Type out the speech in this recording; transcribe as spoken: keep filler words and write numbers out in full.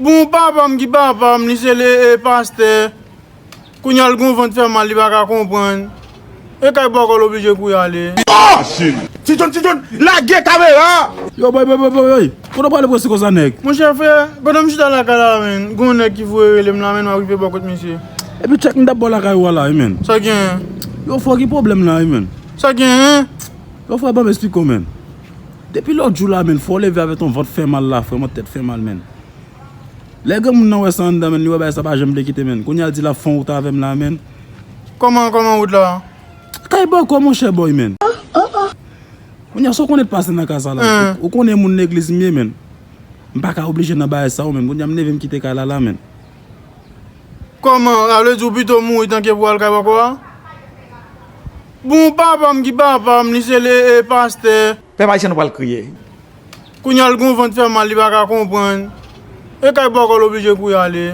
Bon, papa m ki papa m, li se le e pastè. Kounye a l gon vant fè mal, li pa ka konprann. E kay bòkò l oblije kouri ale. Ti John, Ti John, lage kamera! Yo, boy, boy, boy, boy, boy. Kote w prale prese konsa, nèg? Monchè frè, pandan m chita lakay la, menn, gon nèg ki voye rele m la, menn, m ap rive bò kot misye. Epi tchèk m t ap ba w lakay ou a la, wi, menn. Sa genyen? Yo, frè, ki pwoblèm la, wi, menn? Sa genyen? Yo, frè, ban m esplike w, menn. Depi lòt jou la, menn, fò w leve avèk yon vant fè mal la, frè, yon tèt fè mal, menn. Lè granmoun nan wè sa anndan, menn, li wè bagay sa pa janm vle kite, menn. Kounye a l di l ap fè yon wout avè m la, menn. Kòman, kòman wout la? Kay bòkò, monchè, boy, menn. Kounye a, sa w konnen t pase nan ka sa la. Ou konnen moun legliz m ye, menn. M pa ka oblije nan bagay sa yo, menn. Kounye a, m leve m kite kay la, la, menn. Kòman? Sa vle di w pito mouri tanke pou al kay bòkò a? Bon, papa m ki papa m, li se le e pastè. Pèp ayisyen, nou pral kriye. Kounye a l gon vant fè mal, li pa ka konprann. E kay bòkò l oblije kouri ale.